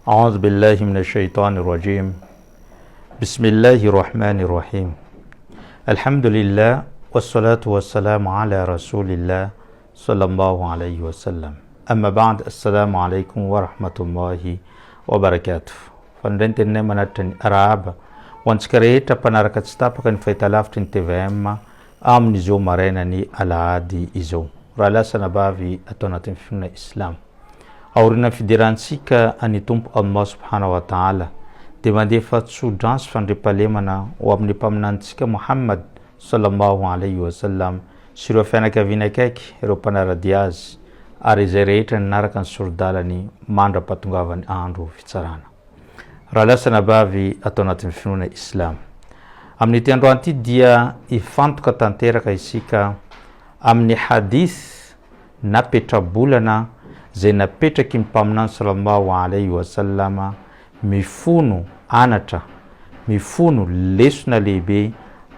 أعوذ بالله من الشيطان الرجيم بسم الله الرحمن الرحيم الحمد لله والصلاة والسلام على رسول الله صلى الله عليه وسلم أما بعد السلام عليكم ورحمة الله وبركاته Fanindray ny teninay manatitra ny arahaba ho antsika rehetra mpanaraka tsy tapaka ny fahitalavitry ny tvm amin'izao marainan'ny alahady izao. Rahalahy sy anabavy ato anatin'ny finoana islamo. Aorian'ny fiderantsika an'i Tompo Allah subhanahu wa ta'ala dia mandefa tso-drano sy fandriampahalemana ho amin'ny Mpaminanintsika Muhammad sallallahu alayhi wa sallam sy ireo fianakaviany akaiky, ireo mpanara-dia azy ary izay rehetra nanaraka ny sori-dalany mandra-pahatongavan'ny andro fitsarana. Rahalahy sy anabavy ato anatin'ny finoana islamo. Amin'ity androany ity dia hifantoka tanteraka isika amin'ny hadith na petrabolana izay napetraky ny Mpaminany sallallahu alaihi wa sallam mifono anatra, mifono lesona lehibe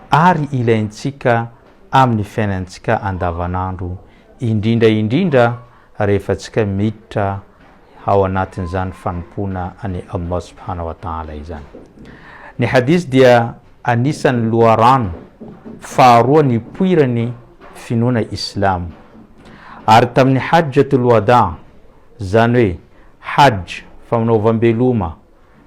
ary ilaintsika amin'ny fiainantsika andavanandro, indrindra indrindra rehefa tsika miditra ao anatin'izany fanompoana an'i Allah subhanahu wa ta'ala izany. Ny hadith dia anisan'ny loharano faharoa nipoiran'ny finoana islamo. Ary tamin'ny Hajjatul Wada, izany hoe Hajj, fanaovam-beloma,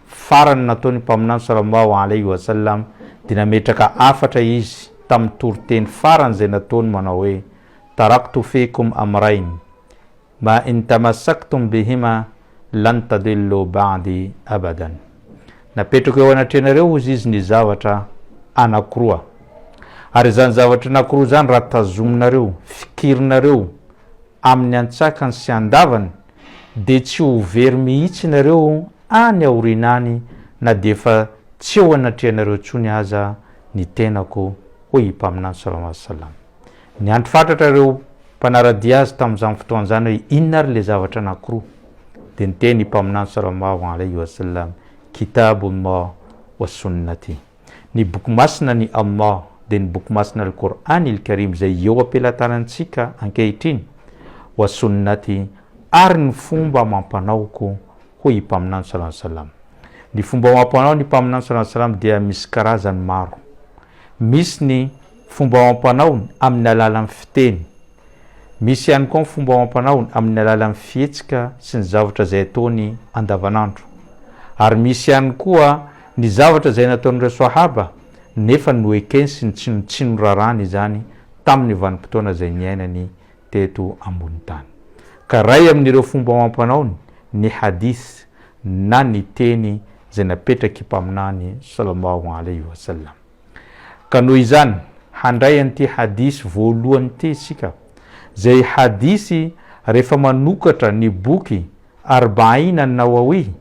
farany nataon'ny Mpaminany sallallahu alaihi wa sallam dia nametraka hafatra izy tamin'ny toriteny farany izay nataony manao hoe, Taraktu fikum amrayn, Ma in tamassaktum bihima lan tadillu ba'di abadan. Napetrako eo anatrehanareo hozy izy ny zavatra anankiroa. Ary izany zavatra anankiroa izany raha tazominareo, fikirinareo amin'ny antsakany sy andavany dia tsy ho very mihitsy nareo any aoriana any na dia efa tsy eo anatrehanareo intsony aza ny tenako hoy i Mpaminany sallallahu alaihi wasallam. Niandry fatratra ireo mpanara-dia azy tamin'izany fotoana izany hoe inona ary ilay zavatra anankiroa? Dia niteny i Mpaminany sallallahu alaihi wa sallam, Kitabullah wa sunnati. Ny boky masina ny Allah dia ny boky masina Al-Qur'an il-Karim izay eo am-pelatanantsika ankehitriny, wa sunnati ary ny fomba amam-panaoko hoy i Mpaminany sallallahu alaihi wa sallam. Ny fomba amam-panao ny Mpaminany sallallahu alaihi wa sallam dia misy karazany maro. Misy ny fomba amam-panaony amin'ny alalan'ny fiteny. Misy ihany koa ny fomba amam-panaony amin'ny alalan'ny fihetsika sy ny zavatra izay ataony andavanandro. Ary misy ihany koa ny zavatra izay nataon'ireo Swahaba nefa noekeny sy ny tsy norarany izany tamin'ny vanim-potoana izay niainany teto ambony tany. Ka iray amin'ireo fomba amam-panaony ny hadith na ny teny izay napetrak'i Mpaminany sallallahu alaihi wa sallam. Ka noho izany, handray an'ity hadith voalohany ity isika, izay hadith rehefa manokatra ny boky Arba'in an-Nawawi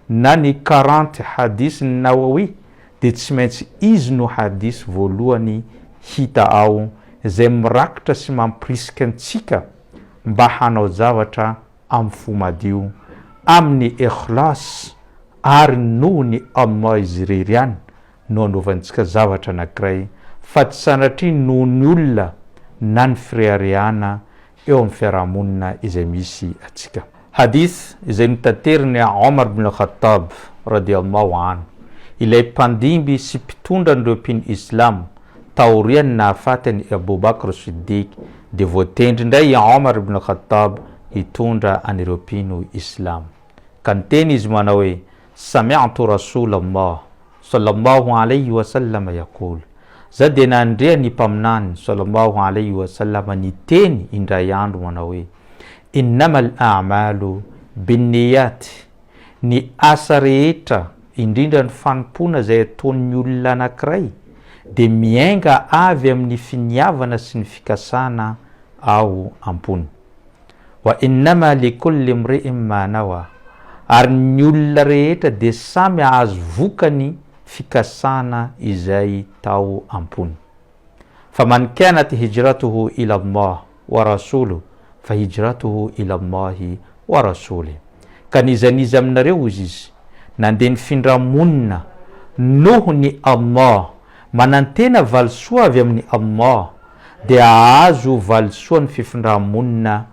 na ny quarante hadith-n'i Nawawi dia tsy maintsy izy no hadith voalohany hita ao izay mirakitra sy mampirisika antsika mba hanao zavatra amin'ny fo madio, amin'ny ikhlas ary noho ny Allah Izy irery ihany no anaovantsika zavatra anankiray fa tsy sanatria noho ny olona na ny fireharehana eo amin'ny fiarahamonina izay misy antsika. Hadith izay notaterin'i Omar ibn Khattab radiyallahu anhu, ilay mpandimby sy mpitondra an'ireo mpino Islam taorian'ny nahafaty an'i Abou Bakr Siddiq dia voatendry indray i Omar ibn Khattab hitondra an'ireo mpino Islam. Ka niteny izy manao hoe, Sami'tu Rasulallah Sallallahu alayhi wa sallam yaqul, Za dia nandre ny Mpaminany Sallallahu alayhi wa sallam niteny indray andro manao hoe, Innamal a'malu binniyat, Ny asa rehetra, indrindra ny fanompoana izay ataon'ny olona anankiray, dia miainga avy amin'ny finiavana sy ny fikasana ao am-pony. Wa innama likulli imri'in ma nawa, ary ny olona rehetra dia samy hahazo vokany fikasana izay tao am-pony. Faman kanat hijratuhu ila Allah wa rasuluh fa hijratuhu ila Allahi wa rasulih. Ka n'iza n'iza aminareo, hozy izy, nandeha nifindra monina noho ny Allah, manantena valisoa avy amin'i Allah, dia hahazo valisoa ny fifindra-monina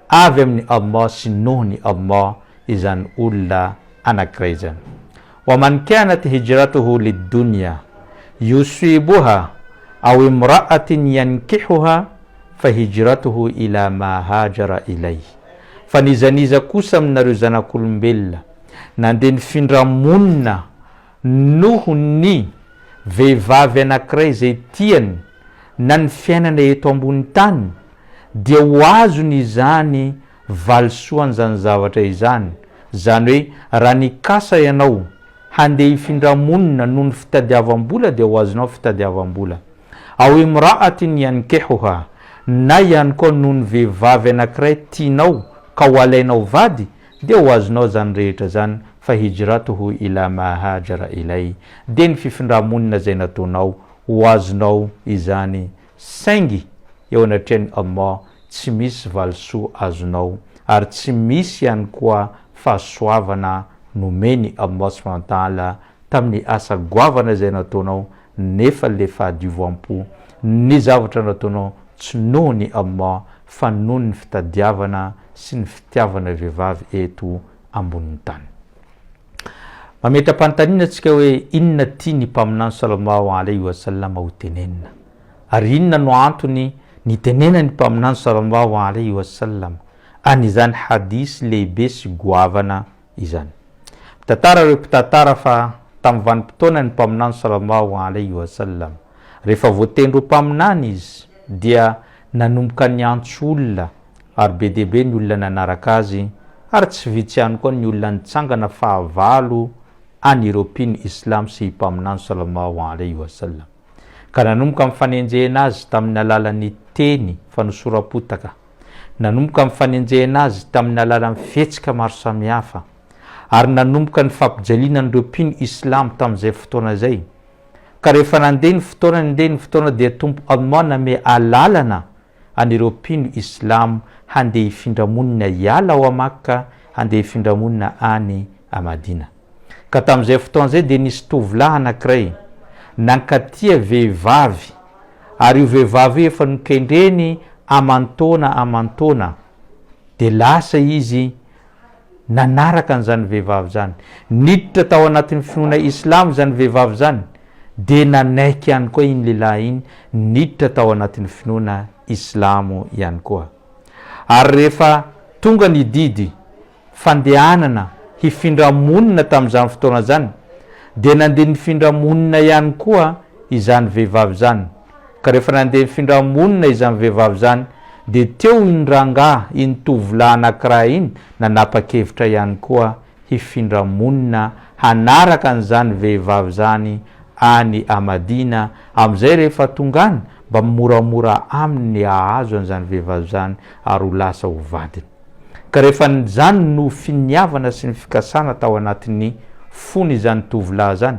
avy amin'i Allah sy noho ny Allah izany olona. anankiray izany. Wa man kanat hijratuhu lid-dunya yusibuha aw imra'atin yankihuha fa hijratuhu ila ma hajara ilayh. Fa n'iza n'iza kosa aminareo zanak'olombelona nandeha nifindra monina noho ny vehivavy anankiray izay tiany na ny fiainana eto ambony tany dia ho azony izany valisoan'izany zavatra izany, izany hoe raha nikasa ianao handeha hifindra monina noho ny fitadiavam-bola dia ho azonao fitadiavam-bola. Aw imra'atin yankihuha, na ihany koa noho ny vehivavy anankiray tianao ka ho alainao vady dia ho azonao izany rehetra izany fa hijratuhu ila ma hajara ilay, dia ny fifindra-monina izay nataonao ho azonao izany Saingy eo anatrehan'i Allah tsy misy valisoa azonao ary tsy misy ihany koa fahasoavana nomen'i Allah subhanahu wa ta'ala tamin'ny asa goavana izay nataonao nefa le fahadiovam-po ny zavatra nataonao tsy noho ny Allah fa noho ny fitadiavana sy ny fitiavana vehivavy eto ambonin'ny tany. Mametra-panontaniana antsika hoe inona tian'ny Mpaminany sallallahu alaihi wa sallam ho tenenina? Ary inona no antony nitenenan'ny Mpaminany sallallahu alaihi wa sallam an'izany hadith lehibe sy goavana izany? Mitantara ireo mpitantara fa tamin'ny vanim-potoanan'ny Mpaminany sallallahu alaihi wa sallam, rehefa voatendry ho Mpaminany izy dia nanomboka niantso olona ary be dia be ny olona nanaraka azy, ary tsy vitsy ihany koa ny olona nitsangana fahavalo an'ireo mpino Islam sy i Mpaminany Sallallahu alaihi wa sallam. Ka nanomboka ny fanenjehena azy tamin'ny alalan'ny teny fanosoram-potaka, nanomboka ny fanenjehena azy tamin'ny alalan'ny fihetsika maro samihafa, ary nanomboka ny fampijaliana an'ireo mpino Islam tamin'izay fotoana izay. Ka rehefa nandeha ny fotoana nandeha ny fotoana dia Tompo Allah name alalana an'ireo mpino islamo handeha hifindra monina hiala ao Makka handeha hifindra monina any a Madina. Ka tamin'izay fotoana izay dia nisy tovolahy anankiray nankatia vehivavy ary io vehivavy io efa nokendreny aman-taona aman-taona dia lasa izy nanaraka an'izany vehivavy izany. Niditra tao anatin'ny finoana islamo izany vehivavy izany, dia nanaiky ihany koa iny lehilahy iny niditra tao anatin'ny finoana islamo ihany koa. Ary rehefa tonga ny didy fandehanana hifindra monina tamin'izany fotoana izany, dia nandeha nifindra monina ihany koa izany vehivavy izany. Ka rehefa nandeha nifindra monina izany vehivavy izany, dia teo iny rangahy, iny tovolahy anankiray iny, nanapa-kevitra ihany koa hifindra monina hanaraka an'izany vehivavy izany any a Madina, amin'izay rehefa tonga any, mba moramora aminy ny hahazo an'izany vehivavy izany ary ho lasa ho vadiny. Ka rehefa izany no finiavana sy ny fikasana tao anatin'ny fony izany tovolahy izany,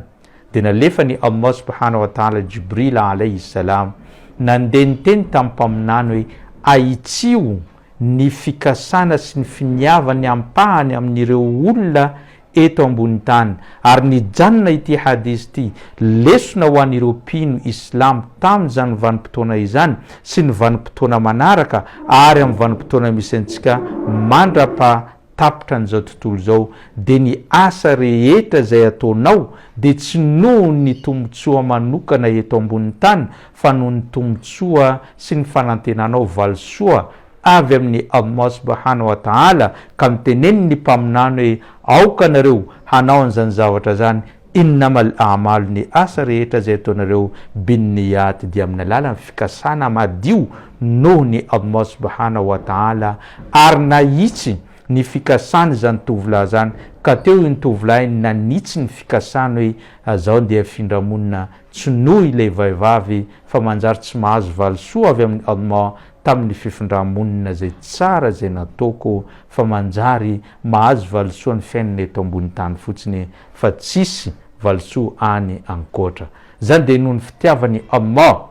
dia nalefan' i Allah subhanahu wa ta'ala Jibril alayhi salam nandeha niteny tamin'ny Mpaminany hoe, Ahitsio ny fikasana sy ny finiavan'ny ampahany amin'ireo olona eto ambony tany, ary nijanona ity hadith ity, lesona ho an'ireo mpino islamo tamin'izany vanim-potoana izany sy ny vanim-potoana manaraka ary amin'ny vanim-potoana misy antsika mandra-pa tapitra an'izao tontolo izao dia ny asa rehetra izay ataonao dia tsy noho ny tombotsoa manokana eto ambonin'ny tany fa noho ny tombotsoa sy ny fanantenanao valisoa avy amin'i Allah subhanahu wa ta'ala ka notenenin'ny Mpaminany hoe aoka nareo hanao an'izany zavatra izany Innamal a'malu ny asa rehetra izay ataonareo binniyat dia amin'ny alalan'ny fikasana madio noho ny Allah subhanahu wa ta'ala ary nahitsy ny fikasany izany tovolahy izany ka teo iny tovolahy iny nanitsy ny fikasany hoe zaho ndeha hafindra monina tsy noho ilay vehivavy fa manjary tsy mahazo valisoa avy amin'i Allah tamin'ny fifindra-monina izay tsara izay nataoko fa manjary mahazo valisoa ny fiainana eto ambony tany fotsiny fa tsisy valisoa any ankoatra. Zany dia noho ny fitiavan'i Allah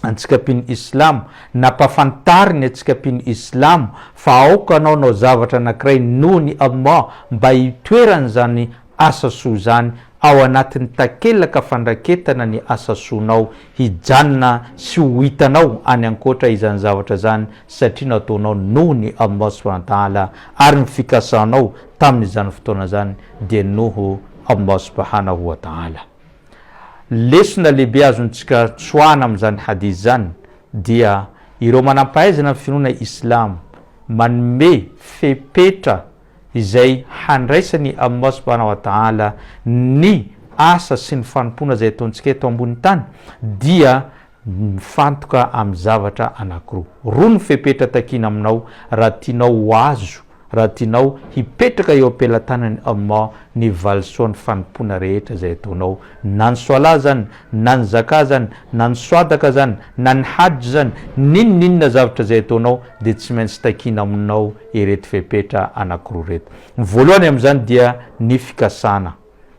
antsika mpino islamo, nampafantariny antsika mpino islamo fa aoka anao hanao zavatra anakiray noho ny Allah mba hitoeran'izany asa soa izany. ao anatin'ny takelaka fandraketana ny asa soanao hijanona sy ho hitanao any ankoatra izany zavatra izany satria nataonao noho ny Allah subhanahu wa ta'ala ary ny fikasanao tamin'izany fotoana izany dia noho Allah subhanahu wa ta'ala. Lesona lehibe azontsika tsoahana amin'izany hadith izany dia ireo manampahaizana ny finoana islamo manome fepetra izay handraisan'i Allah subhanahu wa ta'ala ny asa sy ny fanompoana izay ataontsika eto ambony tany dia mifantoka amin'ny zavatra anankiroa. Roa ny fepetra takiana aminao raha tianao ho azo, raha tianao hipetraka eo am-pelatanan'i Allah ny valisoan'ny fanompoana rehetra izay ataonao, na ny Swalah izany, na ny Zakah izany, na ny Swadaka izany, na ny Hajj izany, n'inon'inona zavatra izay ataonao dia tsy maintsy takiana aminao ireto fepetra anankiroa ireto. Ny voalohany amin'izany dia ny fikasana,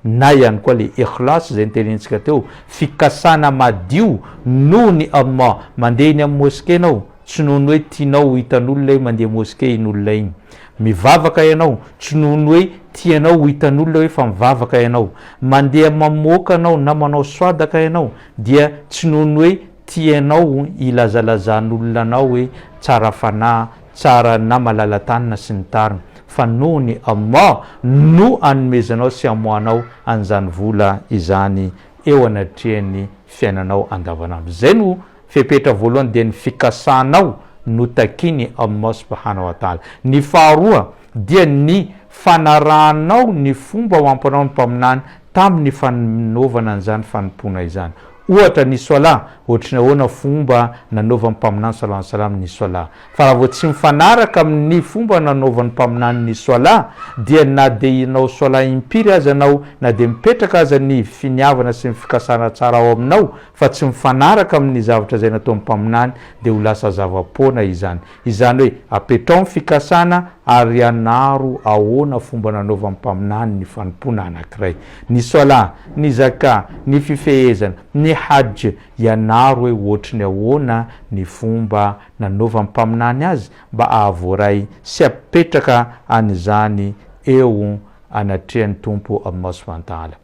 na ihany koa ilay ikhlas izay notenenintsika teo, fikasana madio noho ny Allah. Mandeha eny amin'ny mosquée ianao, tsy noho ny hoe tianao ho hitan'olona hoe mandeha mosquée iny olona iny. Mivavaka ianao, tsy noho ny hoe tianao ho hitan'olona hoe fa mivavaka ianao. Mandeha mamoaka anao na manao swadaka ianao, dia tsy noho ny hoe tianao hilazalazan'olona anao hoe tsara fanahy, tsara na malala-tanana sy ny tariny, fa noho ny Allah no anomezanao sy amoahanao an'izany vola izany eo anatrehan'ny fiainanao andavanandro. Izay no fepetra voalohany dia ny fikasanao no takian'i Allah subhanahu wa ta'ala. Ny faharoa dia ny fanarahanao ny fomba amam-panaon'ny Mpaminany tamin'ny fanaovana an'izany fanompoana izany. Ohatra, ny Swalah, ohatry ny ahoana fomba nanaovan'ny Mpaminany sallallahu alaihi wasallam ny Swalah? Fa raha vao tsy mifanaraka amin'ny fomba nanaovan'ny Mpaminany ny Swalah, dia na dia hinao Swalah impiry aza ianao, na dia mipetraka aza ny finiavana sy ny fikasana tsara ao aminao, fa tsy mifanaraka amin'ny zavatra izay nataon'ny Mpaminany, dia ho lasa zava-poana izany. Izany hoe, apetrao ny fikasana ary ianaro ahoana fomba nanaovan'ny Mpaminany ny fanompoana anankiray. Ny Swalah, ny Zakah, ny fifehezana, ny Hajj, ianaro hoe ohatry ny ahoana ny fomba nanaovan'ny Mpaminany azy mba hahavoaray sy hapetraka an'izany eo anatrehan'ny Tompo Allah Subhanahu wa Ta'ala.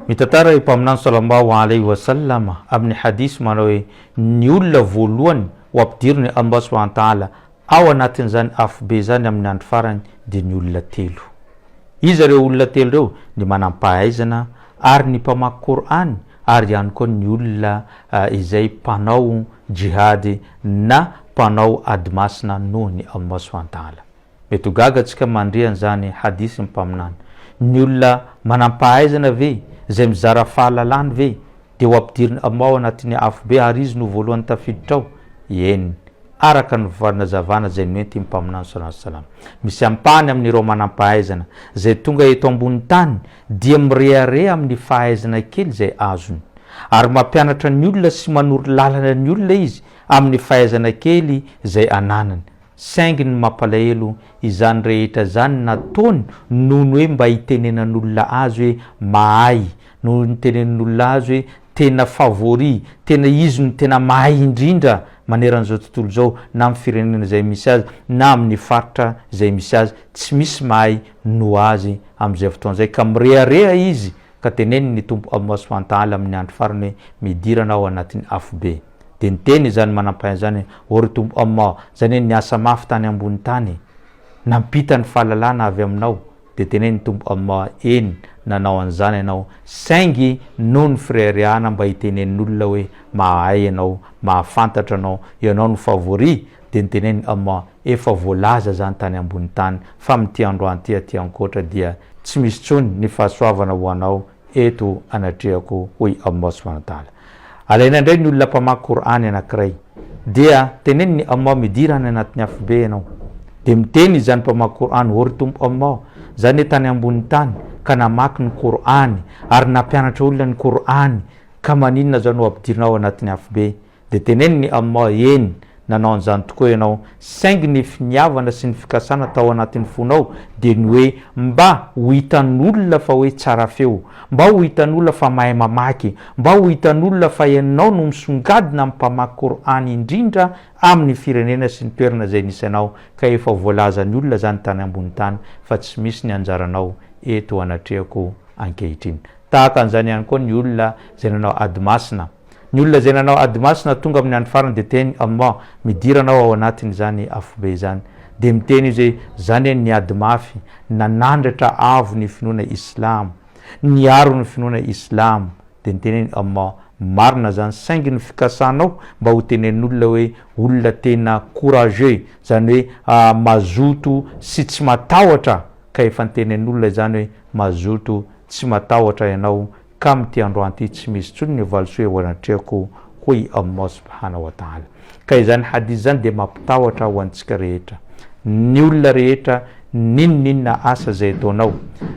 Mitantara i Mpaminany Sallallahu Alaihi Wasallam amin'ny hadith manao hoe, Ny olona voalohany ho ampidiriny Allah Subhanahu wa Ta'ala ao anatin'izany afobe izany amin'ny andro farany dia ny olona telo. Iza ireo olona telo ireo? Ny manam-pahaizana, ary ny mpamaky Kor'any, ary ihany koa ny olona izay mpanao jihad na mpanao ady masina noho ny Allah Subhanahu wa Ta'ala. Mety ho gaga antsika mandre an'izany hadith ny Mpaminany. Ny olona manam-pahaizana ve, izay mizara fahalalany ve, dia ho ampidiriny Allah ao anatin'ny afobe ary izy no voalohany tafiditra ao? Eny, araka ny fanazavana izay noentin'ny Mpaminany sallallahu alaihi wasallam. Misy ampahany amin'ireo manam-pahaizana izay tonga eto ambony tany dia mirehareha amin'ny fahaizana kely izay azony. Ary mampianatra ny olona sy manoro lalana ny olona izy amin'ny fahaizana kely izay ananany. Saingy ny mampalahelo, izany rehetra izany nataony noho ny hoe mba hitenenan'olona azy hoe mahay, noho ny hitenenan'olona azy hoe tena favori, tena izy no tena mahay indrindra maneran'izao tontolo izao, na amin'ny firenena izay misy azy, na amin'ny faritra izay misy azy, tsy misy mahay noho azy amin'izay fotoana izay, ka mirehareha izy, ka teneniny ny Tompo Allah subhanahu wa ta'ala amin'ny andro farany hoe midirana ao anatin'ny afobe. Dia niteny izany manampahaizana izany hoe, O ry Tompo Allah, izany hoe niasa mafy tany ambony tany, nampita ny fahalalana avy aminao, dia tenenin'ny Tompo Allah, eny, nanao an'izany ianao, saingy noho ny fireharehana mba hitenen'olona hoe mahay ianao, mahafantatra anao, ianao no favori, dia niteneniny Allah, efa voalaza izany tany ambony tany, fa amin'ity androany ity aty ankoatra dia tsy misy intsony ny fahasoavana ho anao eto anatrehako hoy Allah subhanahu wa ta'ala. Alaina indray ny olona mpamaky Kor'any anankiray dia teneniny Allah midira any anatin'ny afobe ianao. Dia miteny izany mpamaky Kor'any, ô ry Tompo Allah, za anie tany ambony tany ka namaky ny Kor'any ary nampianatra olona ny Kor'any ka maninona za no ampidirinao ao anatin'ny afobe? Dia teneniny Allah, Eny, nanao an'izany tokoa ianao, saingy ny finiavana sy ny fikasana tao anatin'ny fonao dia ny hoe mba ho hitan'olona fa hoe tsara feo, mba ho hitan'olona fa mahay mamaky, mba ho hitan'olona fa ianao no misongadina amin'ny mpamaky Kor'âny indrindra amin'ny firenena sy ny toerana izay nisy anao, ka efa voalazan'ny olona izany tany ambony tany fa tsy misy ny anjaranao eto anatrehako ankehitriny. Tahaka an'izany ihany koa ny olona izay nanao ady masina. Ny olona izay nanao ady masina tonga amin'ny andro farany dia teny Allah, midira anao ao anatin'izany afobe izany. Dia miteny izy hoe, zany anie ny ady mafy, nanandratra avo ny finoana Islamo, niaro ny finoana Islamo. Dia niteneny Allah, marina zany, saingy ny fikasanao mba ho tenenin'olona hoe olona tena courageux, zany hoe mazoto sy tsy matahotra, ka efa nitenenin'olona izany hoe mazoto tsy matahotra ianao, ka amin'ity androany ity tsy misy intsony ny valisoa eo anatrehako hoy Allah subhana wa ta'ala. Ka izany hadith izany dia mampitahotra ho antsika rehetra, ny olona rehetra n'inon'inona asa izay ataonao,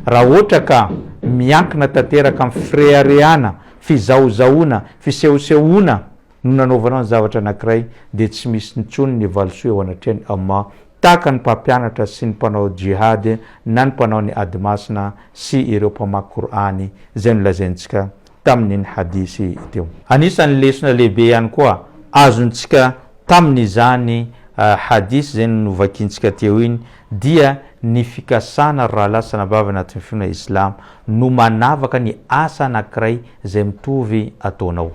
raha ohatra ka miankina tanteraka amin'ny fireharehana, fizahozahoana, fisehosehoana no nanaovanao ny zavatra anankiray dia tsy misy intsony ny valisoa eo anatrehan'i Allah tahaka ny mpampianatra sy ny mpanao djihad na ny mpanao ny ady masina sy ireo mpamaky Kor'âny izay nolazaintsika tamin'iny hadisy teo. Anisan'ny lesona lehibe ihany koa azontsika tamin'izany hadisy izay novakintsika teo iny dia ny fikasana ry rahalahy sy anabavy anatin'ny finoana islam no manavaka ny asa anankiray izay mitovy ataonao.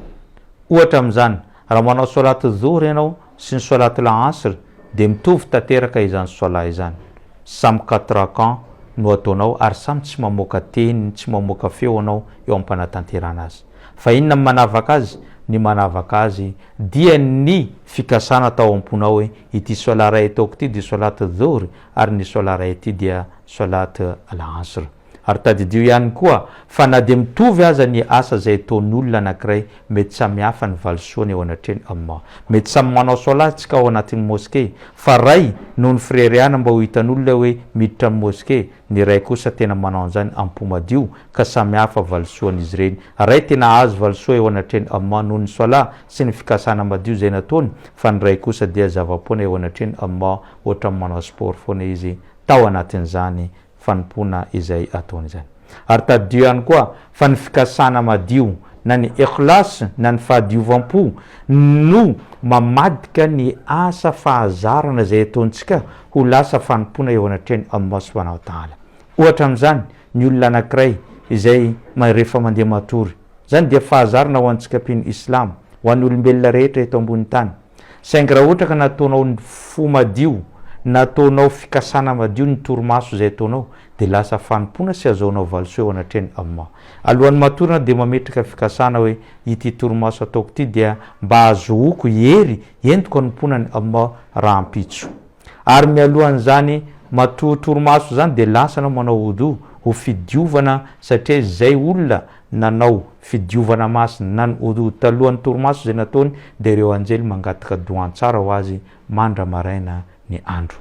Ohatra amin'izany, raha manao solat dhuhr ianao sy ny solat al-asr dia mitovy tanteraka izany solat izany. Samy quatre rak'an no ataonao ary samy tsy mamoaka teny, tsy mamoaka feo anao eo am-panatanterahana azy. Fa inona ny manavaka azy? Ny manavaka azy dia ny fikasana tao am-ponao hoe ity solat iray ataoko ity dia solat dhuhr ary ny solat iray ity dia solat al-asr. Ary tadidio ihany koa fa na dia mitovy aza ny asa izay ataon'ny olona anankiray, mety samy hafa ny valisoany eo anatrehan'i Allah. Mety samy manao Solah tsika ao anatin'ny moske, fa ray noho ny fireharehana mba ho hitan'olona hoe miditra amin'ny moske, ny iray kosa tena manao an'izany am-po madio, ka samy hafa valisoan'izy ireny. Ray tena hahazo valisoa eo anatrehan'i Allah noho ny Solah sy ny fikasana madio izay nataony, fa ny iray kosa dia zava-poana eo anatrehan'i Allah, ohatran'ny manao sport foana izy tao anatin'izany fanompoana izay ataony izany. Ary tadidio ihany koa fa ny fikasana madio na ny ikhlas na ny fahadiovam-po no mamadika ny asa fahazarana izay ataontsika ho lasa fanompoana eo anatrehan'i Allah subhanahu wa ta'ala. Ohatra amin'izany ny olona anankiray izay rehefa mandeha matory. Izany dia fahazarana ho antsika mpino islamo, ho an'ny olombelona rehetra eto ambony tany. Saingy raha ohatra ka nataonao ny fo madio, nataonao fikasana madio ny torimaso izay ataonao, dia lasa fanompoana sy azahoanao valisoa eo anatrehan'i Allah. Alohan'ny matory ianao dia mametraka fikasana hoe, ity torimaso ataoko ity dia mba ahazoako hery entiko hanompoana an'i Allah rahampitso. Ary mialohan'izany matoa torimaso izany dia lasa anao manao wudhu ho fidiovana satria izay olona nanao fidiovana masina na ny wudhu talohan'ny torimaso izay nataony dia ireo anjely mangataka doan tsara ho azy mandra-maraina ny andro.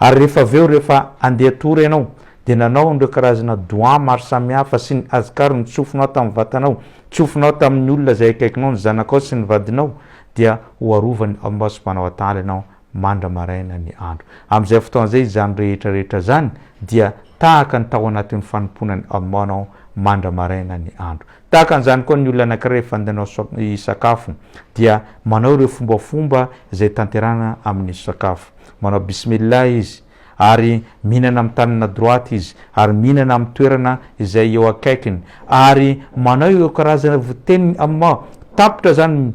Ary rehefa avy eo rehefa andeha hatory ianao dia nanao an'ireo karazana doan maro samihafa sy ny azkar notsofinao tamin'ny vatanao, tsofinao tamin'ny olona izay akaikinao, ny zanakao sy ny vadinao dia ho arovan'i Allah subhanahu wa ta'ala ianao mandra-maraina ny andro. Amin'izay fotoana izay izany rehetra rehetra izany dia tahaka ny tao anatin'ny fanompoana an'i Allah anao mandra-maraina ny andro. Tahaka an'izany koa ny olona anankiray rehefa handeha hanao hisakafo dia manao ireo fombafomba izay tanterahana amin'ny sakafo. Manao Bismillah izy ary mihinana amin'ny tanana droite izy ary mihinana amin'ny toerana izay eo akaikiny ary manao ireo karazana tenin'i Allah. Tapitra izany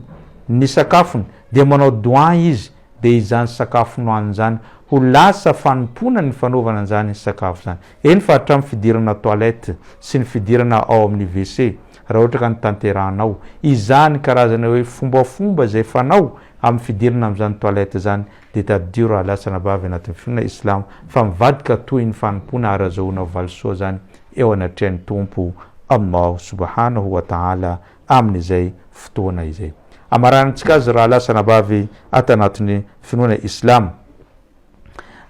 ny sakafony dia manao doan izy dia izany sakafo nohaniny izany ho lasa fanompoana ny fanaovana an'izany sakafo izany. Eny fa hatramin'ny fidirana toilette sy ny fidirana ao amin'ny WC raha ohatra ka notanterahanao izany karazana hoe fombafomba izay fanao amin'ny fidirana amin'izany toilette izany dia tadidio rahalahy sy anabavy anatin'ny finoana islamo fa mivadika toy ny fanompoana ary azahoanao valisoa izany eo anatrehan'ny Tompo Allah subhanahu wa ta'ala amin'izay fotoana izay. Amaranantsika azy rahalahy sy anabavy ato anatin'ny finoana islam.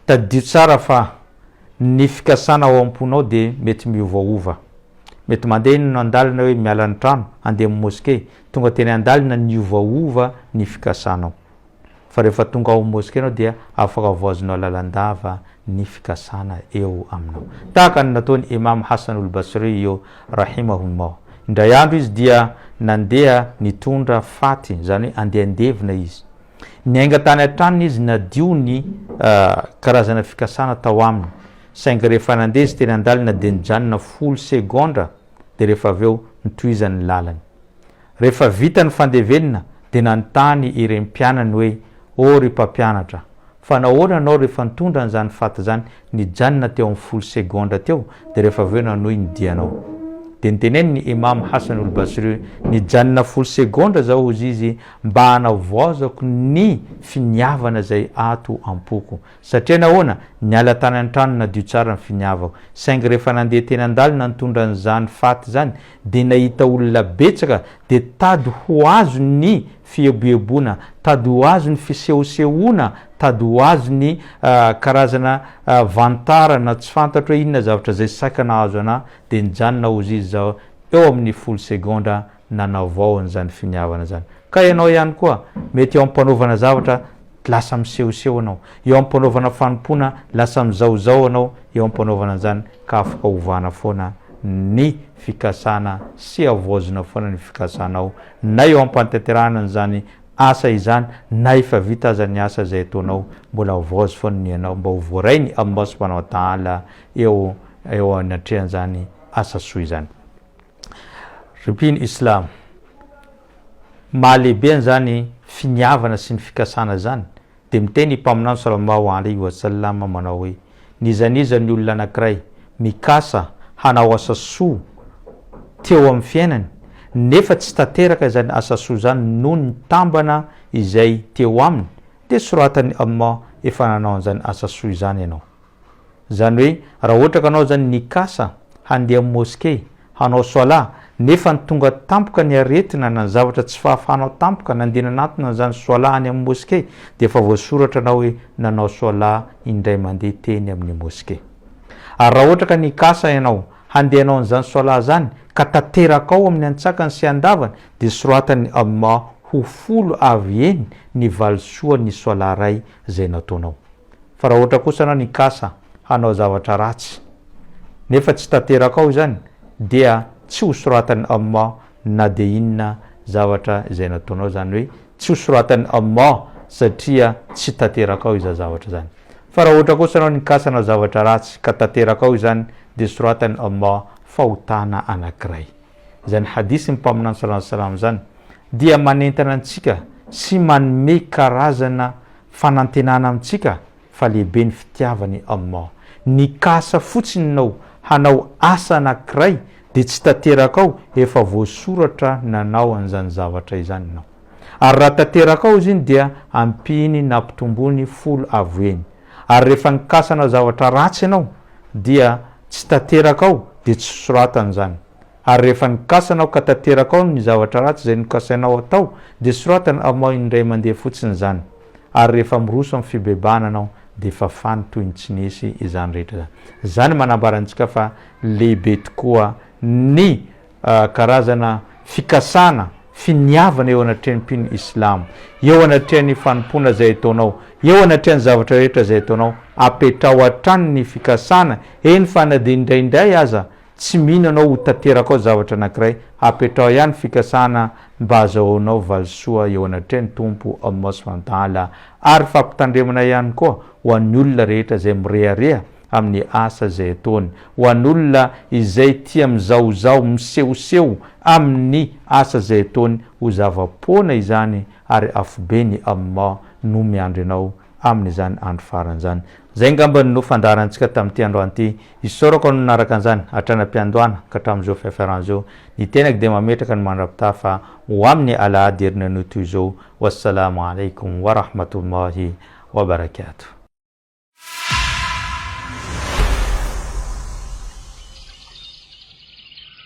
Tadidio tsara fa ny fikasana ao am-ponao dia mety miovaova. Mety mandeha eny an-dalana hoe miala ny trano handeha amin'ny moske, tonga teny an-dalana niovaova ny fikasanao. Fa rehefa tonga ao moske ianao dia afaka voazonao lalandava ny fikasana eo aminao. Tahaka ny nataon'i Imam Hassan al-Basri io rahimahullah. Indray andro izy dia nandeha nitondra faty, izany hoe andeha handevina izy. Niainga tany an-tranony izy nadio ny karazana fikasana tao aminy. Saingy rehefa nandeha izy teny an-dalana dia nijanona folo segondra. dia rehefa avy eo nitohizany ny lalany. Rehefa vita ny fandevenina dia nanontany ireny mpianany hoe, Ô ry mpampianatra, fa nahoana ianao rehefa nitondra an'izany faty izany nijanona teo amin'ny folo segondra teo dia rehefa avy eo nanohy ny dianao? Dia notenenin'ny Imam Hassan ul-Basri hoe, Nijanona folo segondra zaho hozy izy mba hanavaozako ny finiavana izay ato am-poko. Satria nahoana? Niala tany an-trano nadio tsara ny finiavako. Saingy rehefa nandeha teny an-dalana nitondra an'izany faty izany dia nahita olona betsaka dia tady ho azo ny fieboeboana, tady ho azo ny fisehosehoana, tady ho azo ny karazana vantara na tsy fantatro hoe inona zavatra izay saika nahazo anah dia nijanona hozy izy zaho eo amin'ny folo segondra nanavao an'izany finiavana izany. Ka ianao ihany koa, mety eo am-panaovana zavatra lasa misehoseho anao, eo am-panaovana fanompoana lasa mizahozaho anao eo am-panaovana an'izany ka afaka ovana foana ny fikasana sy havaozina foana ny fikasanao na eo am-pantanterahana an'izany asa izany na efa vita aza ny asa izay ataonao mbola havaozy foana ny anao mba ho voarain'i Allah subhanahu wa ta'ala eo eo anatrehan'izany asa soa izany. Ry mpino Islam, mahalehibe an'izany finiavana sy ny fikasana izany, dia miteny i Mpaminany Sallallahu alaihi wa sallam manao hoe, N'iza n'iza ny olona anankiray mikasa hanao asa soa teo amin'ny fiainany, nefa tsy tanteraka izany asa soa izany noho ny tambana izay teo aminy, dia soratan'i Allah efa nanao an'izany asa soa izany ianao. Izany hoe raha ohatra ka anao zany nikasa handeha amin'ny mosquée hanao soalah nefa ny tonga tampoka ny aretina na ny zavatra tsy fahafahanao tampoka nandeha nanantona an'izany soalah any amin'ny mosquée dia efa voasoratra anao hoe nanao soalah indray mandeha teny amin'ny mosquée. Ary raha ohatra ka nikasa ianao handeha hanao an'izany soalah izany ka tanterakao amin'ny antsakany sy andavany dia soratan'i Allah ho folo avy eny ny valisoa ny soalah iray izay nataonao. Fa raha ohatra kosa ianao nikasa hanao zavatra ratsy nefa tsy tanterakao izany dia tsy ho soratan'i Allah na dia inona zavatra izay nataonao, izany hoe tsy ho soratan'i Allah satria tsy tanterakao izany zavatra izany. Fa raha ohatra kosa ianao nikasa hanao zavatra ratsy ka tanterakao izany dia soratan'i Allah fahotana anankiray. Izany hadith ny Mpaminany sallallahu alaihi wasallam izany dia manentana antsika sy manome karazana fanantenana amintsika fa lehibe ny fitiavan'i Allah. Nikasa fotsiny ianao hanao asa anankiray dia tsy tanterakao, efa voasoratra nanao an'izany zavatra izany ianao. Ary raha tanterakao izy iny dia ampiany nampitomboiny folo avo heny. Ary rehefa nikasa hanao zavatra ratsy ianao dia tsy tanterakao dia tsy soratany izany. Ary rehefa nikasa anao ka tanterakao ny zavatra ratsy izay nokasainao hatao, dia soratana aminao indray mandeha fotsiny izany. Ary rehefa miroso amin'ny fibebahana anao, dia fafany toy ny tsy nisy izany rehetra izany. Izany manambara antsika fa lehibe tokoa ny karazana fikasana, finiavana eo anatrehan'ny mpino islamo, eo anatrehan'ny fanompoana izay ataonao, eo anatrehan'ny zavatra rehetra izay ataonao, apetraho hatrany ny fikasana, eny fa na dia indraindray aza Tsy mino anao ho tanterakao zavatra anankiray, apetraho ihany fikasana mba hazahoanao valisoa eo anatrehan'ny Tompo Allah subhanahu wa ta'ala, ary fampitandremana ihany koa ho an'ny olona rehetra izay mirehareha amin'ny asa izay ataony, ho an'olona izay tia mizahozaho, misehoseho amin'ny asa izay ataony, ho zava-poana izany ary afobe ny Allah no miandry anao amin'izany andro farany izany. Izay angamba no fandaharantsika tamin'ity androany ity. Isaorako anao nanaraka an'izany hatrany am-piandohana ka hatramin'izao fiafarana izao. Ny tenako dia mametraka ny mandra-pitaha fa ho amin'ny alahady herinanio toy izao. Wassalamo alaikum wa rahmatullahi wa barakatuh.